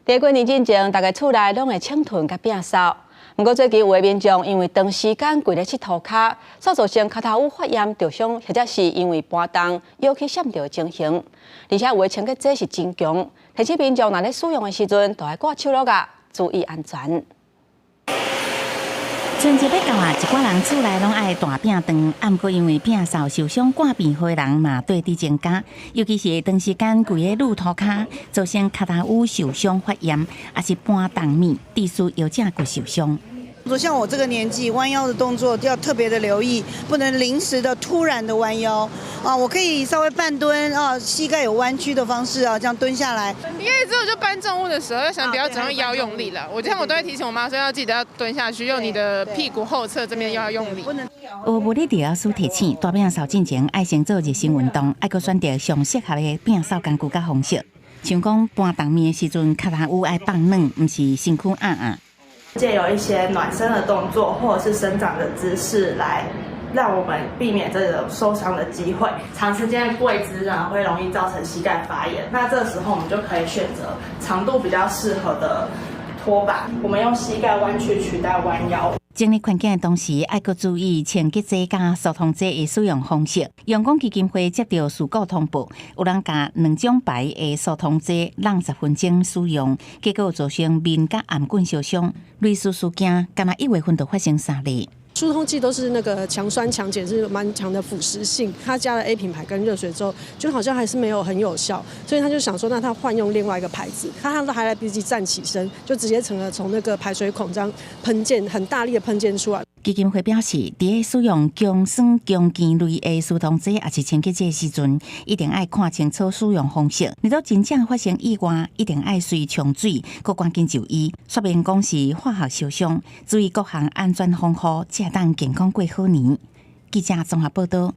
佇過年進前，逐家厝內攏會清囤佮摒掃。毋過最近有的民眾因為長時間跪咧佚塗跤，所造成跤頭趺發炎、著傷，或者是因為搬重腰去閃著的情形。而且有的清潔劑是真強，提醒民眾若咧使用的時陣，著愛掛手橐仔，注意安全。春節欲到啊，一寡人厝內攏愛大摒斷，啊，毋過因為摒掃受傷掛病號的人嘛綴佇增加，尤其是長時間跪咧路塗跤，造成跤頭趺受傷發炎，抑是搬重物，致使腰脊骨受傷。像我這個年紀，彎腰的動作要特別的留意，不能臨時的突然的彎腰啊！我可以稍微半蹲啊，膝蓋有彎曲的方式啊，這樣蹲下來。因為之後就搬重物的時候，要想不要只用腰用力了。我這樣我都會提醒我媽說，要記得要蹲下去，用你的屁股後側這邊又要用力。有物理治療師提醒，大摒掃進前愛先做熱身運動，愛閣選擇上適合的摒掃工具佮方式。像講搬重物的時陣，跤頭趺愛放軟，毋是身軀壓壓。借由一些暖身的動作，或者是伸展的姿勢，來讓我們避免這個受傷的機會。長時間的跪姿呢，會容易造成膝蓋發炎。那這時候我們就可以選擇長度比較適合的拖把，我們用膝蓋彎曲取代彎腰。整理環境的同時，愛閣注意清潔劑佮疏通劑的使用方式。陽光基金會接著事故通報，有人共兩種牌的疏通劑挵10分鐘使用，結果造成面佮頷頸燒傷。類似事件，干焦1月份就發生三例。疏通劑都是那個強酸強鹼，是蠻強的腐蝕性。他加了 A 品牌跟熱水之後，就好像還是沒有很有效，所以他就想說，那他換用另外一個牌子。他都還來不及站起身，就直接成了從那個排水孔這樣噴濺，很大力的噴濺出來。基金會表示，佇使用強酸強鹼類的疏通劑抑是清潔劑時陣，一定愛看清楚使用方式。若真正發生意外，一定愛隨沖水，閣趕緊就醫，說明講是化學燒傷，注意各項安全防護，才會當健康過好年。記者綜合報導。